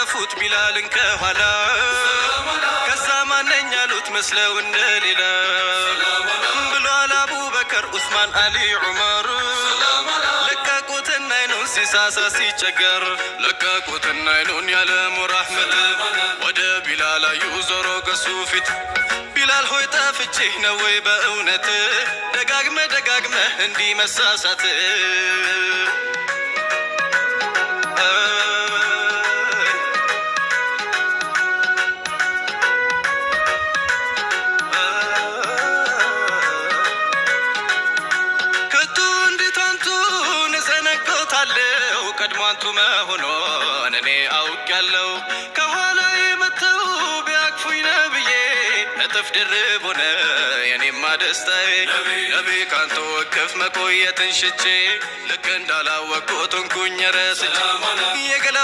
አቀፉት ቢላልን ከኋላ። ከዛ ማነኝ አሉት መስለው እንደሌላ። ብሏል አቡበከር፣ ዑስማን፣ አሊ፣ ዑመር። ለቀቁትና አይኑን ሲሳሳ ሲቸገር። ለቀቁትና አይኑን ያለሙ ራሕመት። ወደ ቢላል አዩ ዞሮ ከሱ ፊት። ቢላል ሆይ፣ ጠፍቼህ ነው ወይ በእውነት ደጋግመ ደጋግመህ እንዲህ መሳሳት? ከቶ እንዴት አንቱን እዘነጋታለሁ? ቀድሞ አንቱ መሆኖን እኔ አውቄያለሁ። ከኋላ የመተው ቢያቅፉኝ ነብዬ እጥፍ ድርብ ሆነ የኔማ ደስታዬ። ነቢ፣ ካንተ ወቅፍ መቆየትን ሽቼ ልክ እንዳላወቅኩት እንኩኝ ረስቼ የገላ